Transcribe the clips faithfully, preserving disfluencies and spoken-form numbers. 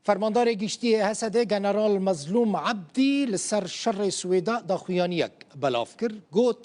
Fermandarê Giştî yê H S D'ê General Mezlûm Ebdî li ser şerê Swêda daxuyaniyek belav kir. Got,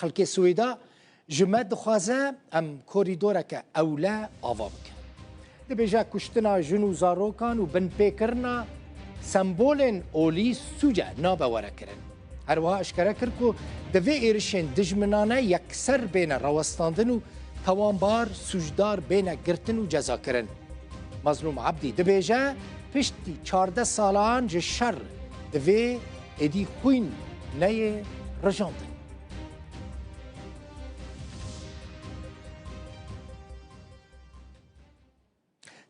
xelkê Swêda ji me dixwaze em korîdoreke ewle ava bikin. Dibêje kuştina jin û zarokan û binpêkirina sembolên olî sûce nabe were kirin. Her wiha eşkere kir ku divê êrişên dijminane yekser bêne rawestandin û tawanbar sûcdar bêne girtin û cezakirin. Mazlûm Ebdî dibêje, piştî çardeh salan ji şer divê êdî xwîn neyê rijandin.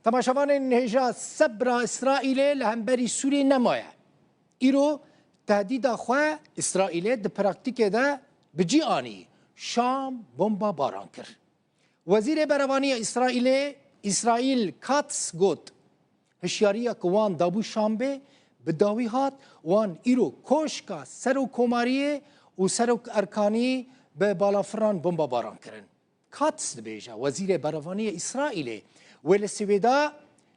Temaşevanên hêja sebra Îsraîlê li hemberî Sûriyê nemaye. Îro tehdîda xwe Îsraîlê di praktîkê de bi cî anî. Şam bomba baran kir. Wezîrê Berevaniya Îsraîlê, Îsraîl Katz got, hişyariya ku wan dabû Şambê bi dawî hat, wan îro koşka Serokkomariyê û Serok Erkanî bi balafiran bombabaran kirin. Katz dibêje, Wezîrê Berevaniyê Îsraîlê, wê li Swêda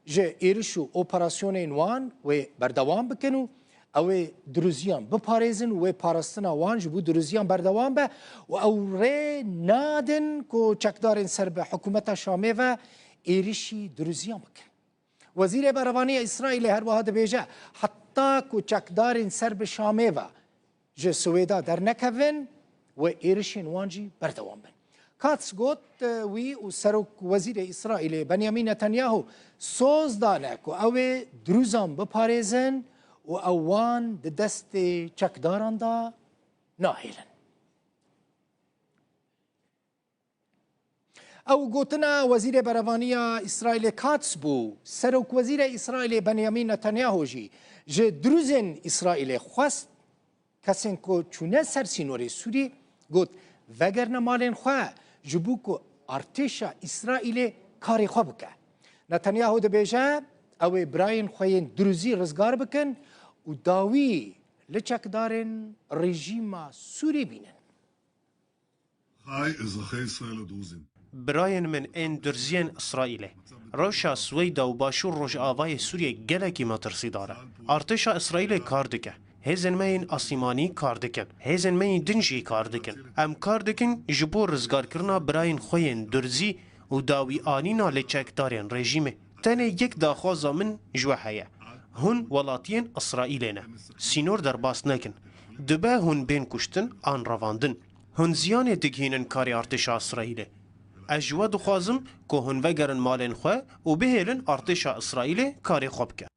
ji êriş û operasyonên wan wê berdewam bikin û ew ê dirûziyan biparêzin û wê parastina wan ji bo dirûziyan berdewam be û ew rê nadin ku çekdarên ser bi hikûmeta Şamê ve êrişî dirûziyan bikin. Wezîrê Berevaniyê Îsraîlê her wiha dibêje, heta ku çekdarên ser bi Şamê ve ji Swêda dernekevin, wê êrişên wan jî berdewam bin. Katz got, wî û Serok Wezîrê Îsraîlê Benyamin Netanyahu soz dane ku ew ê dirûzan biparêzin û ew wan di destê çekdaran de nahêlin. Ew gotina Wezîrê Berevaniya Îsraîlê Katz bû. Serokwezîrê Îsraîlê Benyamin Netanyahu jî ji dirûzên Îsraîlê xwest, kesên ku çûne ser sînorê Sûrî, got, vegerine malên xwe ji bo ku artêşa Îsraîlê karê xwe bike. Netanyahu dibêje, ew ê birayên xwe yên dirûzî rizgar bikin û dawî li çekdarên rejîma Sûrî bînin. Hay ezexê Îsraîlê dozên. Birayên min ên durziyên Îsraîlê. Rewşa Swêda û Başûr Rojavayê Sûriyê gelekî metirsîdar e. Artêşa Îsraîlê kar dike. Hêzên me yên asîmanî kar dikin. Hêzên me yên din jî kar dikin. Em kar dikin ji bo rizgarkirina birayên xwe yên durzî û dawîanîna li çekdarên rejîmê. Tenê yek daxwaza min ji we heye. Hûn welatiyên Îsraîlê ne. Sînor derbas nekin. Dibe hûn bên kuştin an revandin. Hûn ziyanê digihînin karê artêşa Îsraîlê. Ez ji we dixwazim ku hûn vegerin malên xwe û bihêlin artêşa Îsraîlê karê xwe bike.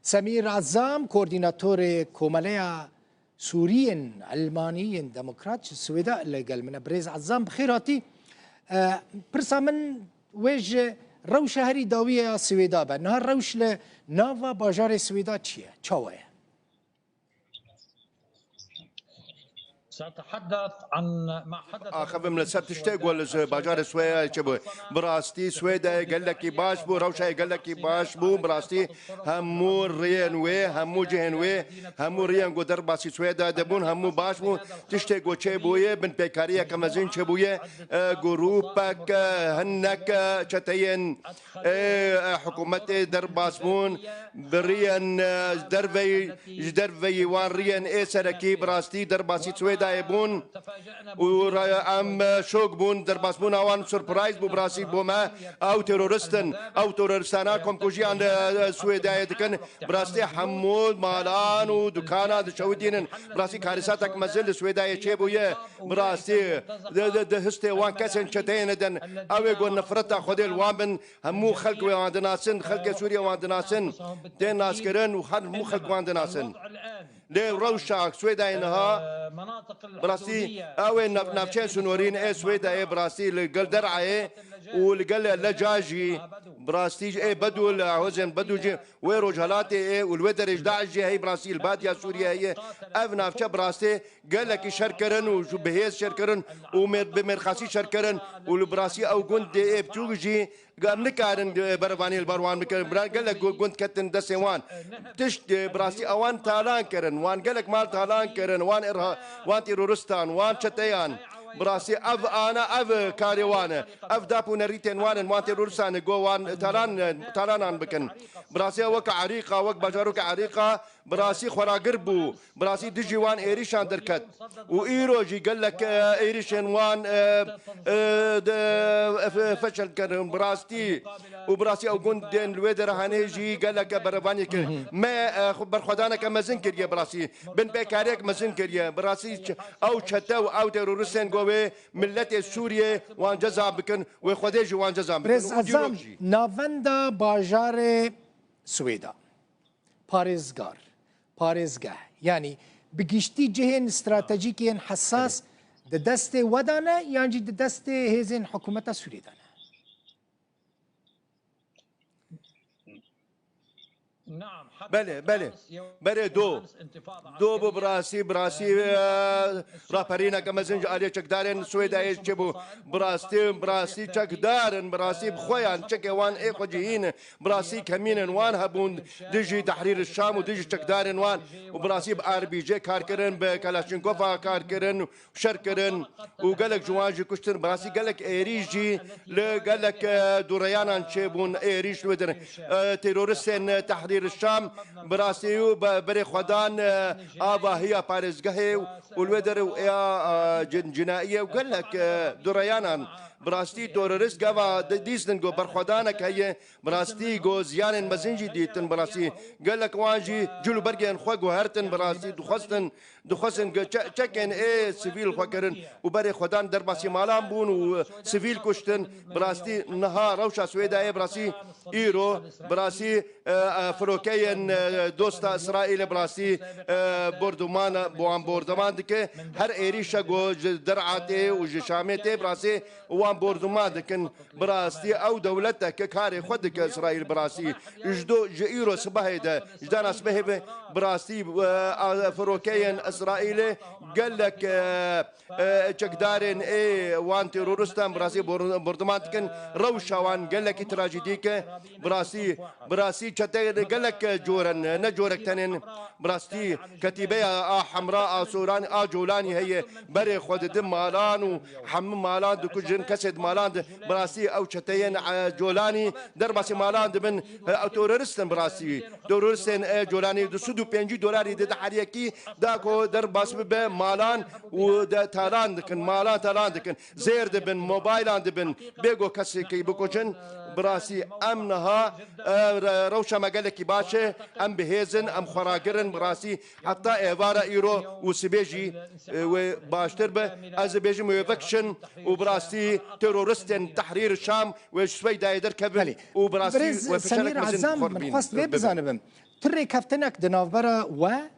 Semîr Ezam, koordînatorê Komeleya Sûriyên Elmanî yên Demokrat ji Swêda li gel min e. Birêz Ezam, bi xêr hatî. E, pirsa min wê ji rewşa herî dawî ya Swêda be. Niha rewş li nava bajarê Swêda çi ye? Çawa ye? Axivim li ser tiştê ku li ji bajarê Swêdayê çêbû. Bi rastî Swêdayê gelekî baş bû, rewşayê gelekî baş bû. Bi rastî hemû riyên wê, hemû cihên wê, hemû riyên ku derbasî Swêdayê de bûn, hemû baş bûn. Tiştê ku çêbûye, binpêkariyeke mezin çêbûye. E, grûpek, e, hinek, e, çeteyên, e, e, hikûmetê derbas bûn. Bi riyên, e, derveyî, ji derveyî wan riyên ê serekî bi rastî derbasî Swêdayê bûn. Û ra-, em, e, şok bûn, derbasbûna wan surprise bû, bi rastî bo me. Ew terorist in, ew teroristana komkujiyan, e, e, Swêdayê dikin. Bi rastî hemû malan û dukana dişewitînin. Bi rastî karîsatek mezin li Swêdayê çêbûye. Bi rastî di, di, di histê wan kesên çeteyê nedin. Ew ê ku nifreta Xwedê li wan bin. Hemû xelk wê wan dinasin, xelkê Sûriyê wan dinasin, tên naskirin û hemû xelk wan dinasin. Lê rewşa Swêdayê niha, bi rastî, ew ê nav-, navçeyên sinorîn ê Swêdayê, bi rastî, li gel Derayê û li gel Leca jî, bi rastî, ê Bedû, li hozên Bedû jî, wê Rojhelatê ê û li wê derê ji DAIŞ jî heye, bi rastî, li badiya Sûriyê heye. Ev navçe, bi rastî, gelekî şer kirin û ji bi hêz şer kirin û mêr-, bi mêrxasî şer kirin û li bi rastî ew gundê ê biçûk jî em nikarin, e, berevaniyê li ber wan bikin. Bira gelek gu-, gund ketin destê wan. Tişt, e, bi rastî ewan talan kirin. Wan gelek mal talan kirin. Wan irha-, wan terorîstan, wan çeteyan. Bi rastî ev ana, ev karê wan e. Ev dap û nerîtên wan in, wan terorîstan e, go wan talan, talanan bikin. Bi rastî wek Erîqa, wek bajarok Erîqa, bi rastî xweragir bû. Bi rastî dijî wan êrîşan derket. Û îro jî gelek, e, êrîşên wan, e, e, de, e, fe-, feşel kirin. Bi rastî û bi rastî ew gundên li wê derhanê jî gelek berevanî kirin. Me, e, xwe berxwedaneke mezin kiriye bi rastî. Binpêkariyek mezin kiriye. Bi rastî ç-, ew çete û ew terorîstên go wê miletê Sûriyê wan ceza bikin, wê Xwedê jî wan ceza bikin. Birêz Û Ezan, dîrok jî. Navenda bajarê Swêda, parêzgar, parêzgeh, yanî bi giştî cihên stratejîk yên hesas di destê we de ne, yan jî di destê hêzên hikûmeta Sûriyê de ne? Belê, belê. Belê, do. Do bû bi rastî, bi rastî, e, raperîneke mezin ji aliyê çekdarên Swêdayê çêbû. Bi rastî, bi rastî çekdar in, bi rastî bi xwe yan çekê wan ê xwe cihî ne. Bi rastî kemînên wan hebûn dijî Tehrîr Şam û dijî çekdarên wan. Û bi rastî bi R P G kar kirin, bi Kalashnikova kar kirin. Şer kirin û gelek ji wan jî kuştin. Bi rastî gelek êrîş jî li gelek, e, dûreyanan çêbûn, êrîş li wê der. E, teroristên, e, Tehrîr Şam bi rastî û be-, berê xwe dan, e, avahiya parêzgehê û li wê der û êya, e, cin-, cinaiye û gelek, e, dûreyanan. Bi rastî terorist gava di-, dîstin ku berxwedanek heye, bi rastî ku ziyanên mezin jî dîtin, bi rastî gelek wan jî cil û bergên xwe guhertin, bi rastî dixwestin Dixwestin ku çe-, çekên ê sivîl xwe kirin û berê xwe dan derbasî malan bûn û sivîl kuştin. Bi rastî niha rewşa Swêdayê bi rastî îro bi rastî, e, e, firokeyên, e, dosta Îsraîlê bi rastî, e, borduman, bi wan bordeman dike. Her êrîşe ku ji Der'a tê û ji Şamê tê bi rastî wan borduman dikin. Bi rastî ew dewleteke karê xwe dike Îsraîl bi rastî. Ji do, ji îro sibehê de, ji dana sibehê ve bi rastî, e, a, firokeyên Îsraîlê gelek, e, e, çekdarên ê wan terorîstan bi rastî bor-, borduman dikin. Rewşa wan gelekî trajîdîk e. Bi rastî, bi rastî çete gelek cor in, ne corek tenên. Bi rastî ketîbeya a Hemra, a Soranî, a Colanî heye. Berê xwe didin malan û hemû malan dikujin, kesê di malan de. Bi rastî ew çeteyên, e, Colanî derbasî malan dibin. E, ew terorîst in bi rastî. Terorîstên, e, Colanî du sed û pêncî dolarî dide her yekî da ku derbas bibe malan û de talan dikin, malan talan dikin. Zêr dibin, mobaylan dibin. Bê ku kesekî bikujin, bi rastî em niha, e, re-, rewşa me gelekî baş e. Em bi hêz in, em xweragir in, bi rastî heta êvara îro û sibê jî, e, wê baştir be. Ez dibêjim wê vekişin û bi rastî teroristên Tehrîr Şam wê ji Swêdayê derkevin Belê. û bi rastî Birêz wê fişarek Semîr mezin Ezan, xwe min bibîn, xwest vê bibe. Bizanibim. Tu rêkeftinek di navbera we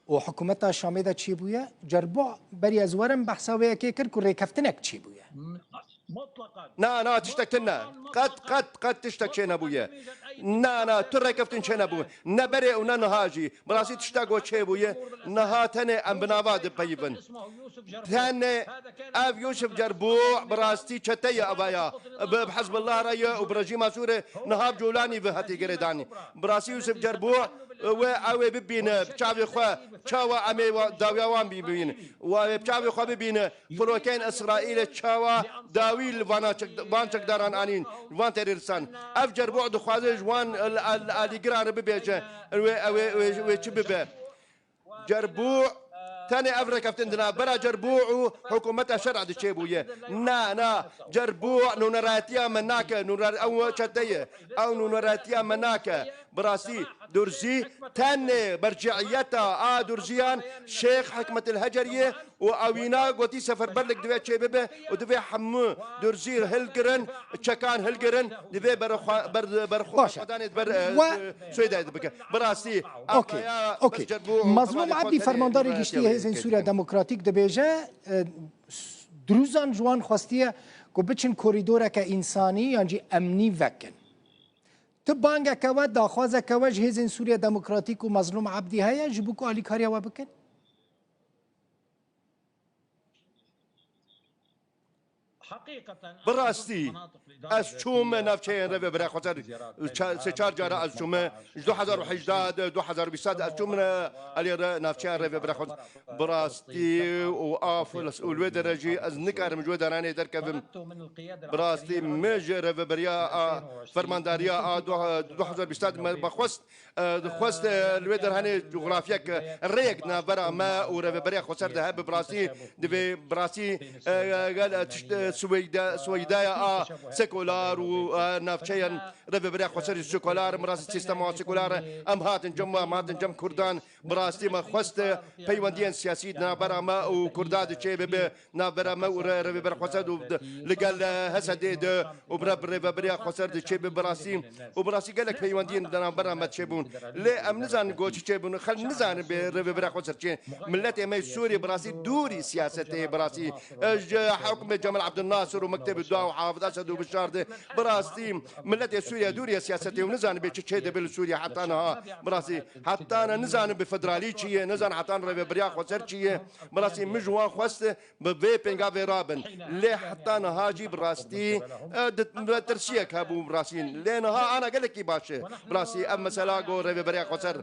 û hikûmeta Şamê de çêbûye? Cerbo berî ez werim behsa wê yekê kir ku rêkeftinek çêbûye. Na, na, tiştek tune. Qet, qet, qet tiştek çênebûye. Na, na, tu rêkeftin çênebû. Ne berê û ne niha jî. Bi rastî tiştek ku çêbûye. Niha tenê em bi nava dipeyivin. Tenê ev Yûsif Cerbû bi rastî çete ye ava ya. Bi, bi Hizbullah re ye û bi rejîma Sûrê niha bi Colanî ve hatî girêdanî. Bi rastî Yûsif Cerbû wê ew ê bibîne bi çavê xwe çawa em ê wa-, dawiya wan bibînin. Wa wê bi çavê xwe bibîne. Firokeyên Îsraîlê çawa dawî li vana çek-, van çekdaran anîn, li van terorîstan. Ev Cerbû dixwaze ji wan, e, li, li alîgiran re bibêje, wê, wê, wê, wê çi bibe? Cerbû tenê ev rêkeftin di navbera Cerbû û hikûmeta şer'a de çêbûye. Na, na, Cerbû nûneratiya me nake, nûner-, ew çete ye. Ew nûneratiya me nake. Bi rastî, Durzî tenê merciyeta a Durziyan Şêx Hikmetil Heceriyê û ewîna gotî seferberlik divê çêbibe û divê hemû Durzî hilgirin, çekan hilgirin, divê berxwe-, ber-, berxwe-, Baş e. xwedanê ber, e, We- Swêdayê dibike. Bi rastî, Okey, okey. Mazlûm Ebdî, fermandarê giştî yê Hêzên Sûriya Demokratîk dibêje, e, s-, Duruzan ji wan xwestiye ku biçin korîdoreke însanî yan jî emnî vekin. Tu bangeke we, daxwazeke we ji Hêzên Sûriya Demokratîk û Mezlûm Ebdî heye ji bo ku alîkariya we bikin? Bi rastî, ez çûm navçeyên Rêveberiya Xweser, ça-, sê çar cara ez çûme, ji du hezar û hejdeh de, du hezar û bîst de ez çûm, e, alê re navçeya Rêveberiya Xweser. Bi rastî û af û li wê derê jî ez nikarim ji wê deranê derkevim. Bi rastî min ji rêveberiya a, fermandariya a du, du hezar bîst de me, me xwest, e, dixwest, e, li wê derhanê cografyek, e, rêyek navbera me û Rêveberiya Xweser de hebe. Bi rastî divê, bi rastî, e, gel, e, tişt, e, Swêde-, Swêdaya a sekular û, e, navçeyên Rêveberiya Xweser jî sekular, bi rastî sîstema sekular, em hatin cem, em hatin cem Kurdan, bi rastî me xwest, e, peywendiyên siyasî di navbera me û Kurda de çêbibe, navbera me û re-, Rêveberiya Xweser û de, li gel, e, H S D'ê de û bi re-, bi Rêveberiya Xweser de çêbibe bi rastî. Û bi rastî gelek peywendiyên di navbera me çêbûn. Lê em nizanin ku çi çêbûn. Xelk nizanin bê Rêveberiya Xweser çi. Miletê me Sûrî bi rastî dûrî siyasetê bi rastî. E, ji hukmê Cemal Abdulnasir û Mektebê Dua û Hafid Esed û Bişar de bi rastî miletê Sûriye dûrî ye siyasetê û nizanin bê çi çê dibe li Sûriye heta niha. Bi rastî heta ne nizanin bê federalî çi ye, nizanin heta ne Rêveberiya Xweser çi ye. Bi rastî min ji wan xwest bi vê pêngavê rabin. Lê heta niha jî bi rastî, e, di, metirsiyek hebû bi rastî. Lê niha ana gelekî baş e. Bi rastî ev mesela go Rêveberiya Xweser.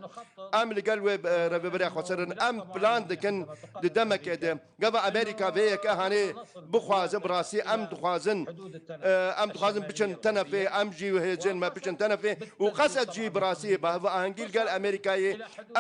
Em li gel wê, e, Rêveberiya Xweser in. Em plan dikin di demekê de. Gava Amerîka vê yeke hanê bixwazin bi rastî em dixwazin, e, em dixwazin biçin tenefê, em jî hêzên me biçin tenefê û qesed jî bi rastî bi hevahengî li gel Amerîkayê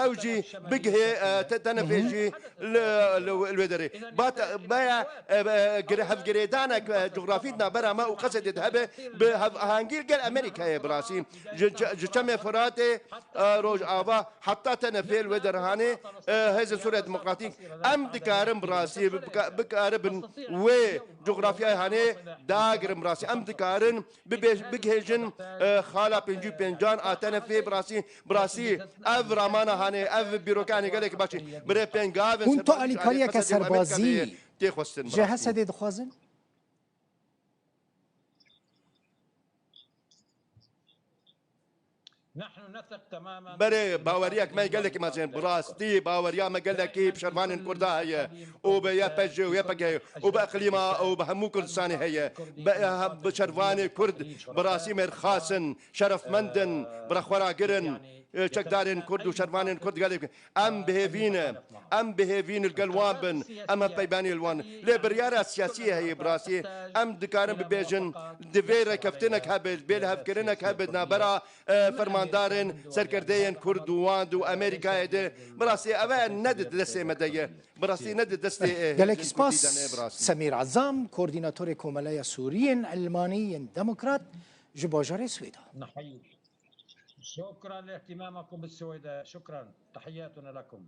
ew jî bigihê, e, te-, tenefê jî li, li, li wê derê. Ba te-, baya, e, e, gire-, hevgirêdanek, e, cografî di navbera me û qesedê de hebe bi hevahengî li gel Amerîkayê bi rastî. Ji, ji, ji çemê Firatê, e, Rojava heta tenefê li wê derhanê, e, Hêzên Sûriya Demokratîk em dikarin bi rastî bika-, bikaribin wê cografyayê hanê dagirin bi rastî. Em dikarin bibê-, bigihêjin, e, xala pêncî û pêncan a tenefê bi rastî, bi rastî ev ramana hanê, ev bîrokanê gelek baş e. Bi rê pêngavên Hûn tu serbajarî alîkariyeke Qesedê û Amerîka serbazî tê xwestin bi ji rastî. H S D'ê dixwazin? Berê, baweriyek me gelekî mezin. Bi rastî baweriya me gelekî bi şervanên Kurda heye û bi Y P G û Y P G û bi iqlîma û bi hemû Kurdistanê heye. Bi, bi şervanê Kurd bi rastî mêrxas in, şerefmend in, bi re xwe ragir in. E, çekdarên Kurd û şervanên Kurd gelek. Em bi hêvî ne. Em bi hêvî ne li gel wan bin. Em hevpeymanî li wan. Lê biryara siyasî heye bi rastî. Em dikarin bibêjin, divê rêkeftinek hebe, divê lihevkirinek hebe di navbera, e, fermandarên serkirdeyên Kurd û wan û Amerîkayê de. Bi rastî ev e ne di destê me de ye. Bi rastî ne di destê, e, Gelek hêzên Kurdî de ne bi spas, rastî. Semîr Ezam, koordînatorê Komeleya Sûriyên Elmanî yên Demokrat ji bajarê Swêda. نحييك. شكرا لاهتمامكم بالسويداء. شكرا. تحياتنا لكم.